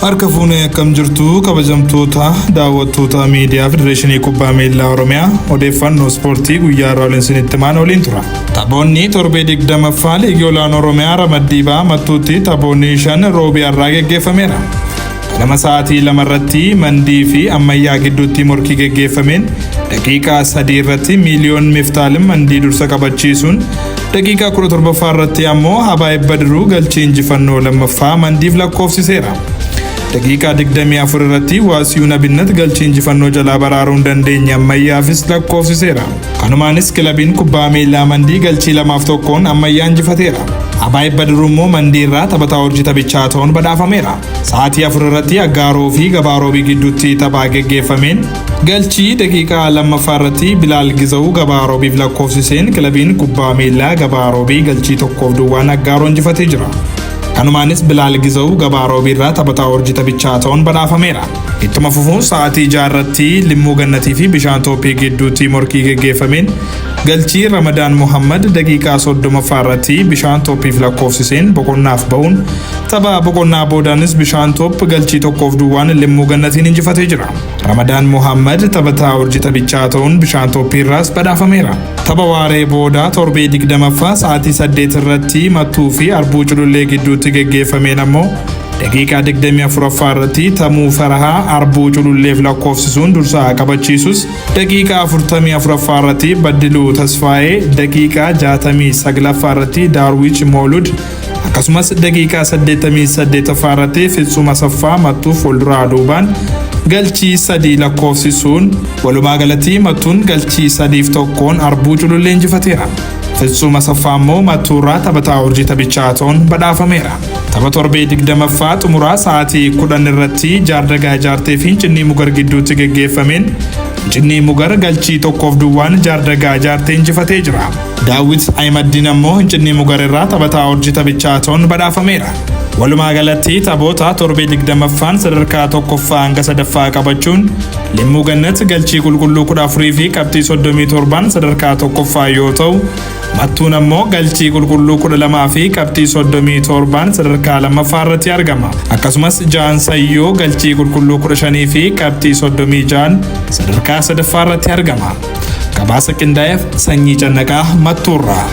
Harka fuunee akkam jirtu kabajamtoota daawwattoota miidiyaa Federeeshinii Kubbaa Miillaa Oromiyaa odeeffannoo ispoortii guyyaa irraa waliin isinitti himaan waliin tura. Taphoonni torbee 20ffaa Liigii Olaanoo Oromiyaa ramaddii ba'aa Mattuutti taphoonni 5 roobii har'aa geggeeffameera. Ganama sa'aatii 2 irratti Mandii fi Ammayyaa gidduutti morkii geggeeffameen daqiiqaa 3 irratti Miiliyoon Miftaalim Mandii dursa qabachiisuun daqiiqaa 17ffaa irratti ammoo Habaayib Badiruu galchii injifannoo lammaffaa Mandiif lakkoofsiseera. Daqiiqaa 24 irratti Waasiyuun Abinnat galchii injifannoo jalaa baraaruu hin dandeenye Ammayyaafis lakkoofsiseera. Kanumaanis kilabiin kubbaa miillaa Mandii galchii 2f 1n Ammayyaa injifateera. Habaayib Badiruu immoo Mandii irraa taphataa urjii taphichaa ta'uun badhaafameera. Sa'aatii 4 irratti Aggaaroo fi Gabaa Roobii gidduutti taphaa geggeeffameen galchii daqiiqaa 2ffaa irratti Bilaal Gizawuu Gabaa Roobiif lakkoofsiseen kilabiin kubbaa miillaa Gabaa Roobii galchii 1f duwwaan Aggaaroo injifatee jira. Kanumaanis Bilaal Gizawuu Gabaa Roobii irraa taphataa urjii taphichaa ta'uun badhaafameera. Ittuma fufuun sa'aatii 6 irratti Limmuu Gannatii fi Bishaan Tooppii gidduutti morkii geggeeffameen galchii Ramadaan Mohammad daqiiqaa 30ffaa irratti Bishaan Tooppiif lakkoofsiseen boqonnaaf ba'uun tapha boqonnaa boodaanis Bishaan Toop galchii 1f duwwaan Limmuu Gannatiin injifatee jira. Ramadaan Mohammad taphataa urjii taphichaa ta'uun Bishaan Tooppii irraas badhaafameera. Tapha waaree boodaa torbee 20ffaa sa'aatii 8 irratti Mattuu fi Arbuu Culullee gidduutti geggeeffameen ammoo daqiiqaa 24ffaa irratti Tamuu Farahaa Arbuu Cululleef lakkoofsisuun dursa qabachiisus daqiiqaa 44ffaa irratti Baddiluu Tasfaayee, daqiiqaa 69ffaa irratti Daarwiich Moolud akkasumas daqiiqaa 88ffaa irratti Fitsum Asaffaa Mattuu fuulduraa duubaan galchii 3 lakkoofsisuun walumaa galatti Mattuun galchii 3f 1n Arbuu Culullee injifateera. Fitsum Asaffaa immoo Mattuurraa taphataa urjii taphichaa ta'uun badhaafameera. Tapha torbee 20ffaa xumuraa sa'aatii 10 irratti Jaardagaa Jaartee fi Incinnii Mugar gidduutti geggeeffameen Incinnii Mugar galchii 1f duwwaan Jaardagaa Jaartee injifatee jira. Daawwit Ahimaddiin ammoo Incinnii Mugar irraa taphataa urjii taphichaa ta'uun badhaafameera. Walumaa galatti taphoota torbee 20ffaan sadarkaa 1ffaa hanga 3ffaa qabachuun Limmuu Gannat galchii qulqulluu 14 fi qabxii 37n sadarkaa 1ffaa yoo ta'u, Mattuun ammoo galchii qulqulluu 12 fi qabxii 37n sadarkaa 2ffaa irratti argama. Akkasumas Jaan Sayyoo galchii qulqulluu 15 fi qabxii 36n sadarkaa 3ffaa irratti argama. Gabaasa qindaa'eef Sanyii Cannaqaa Mattuurraa.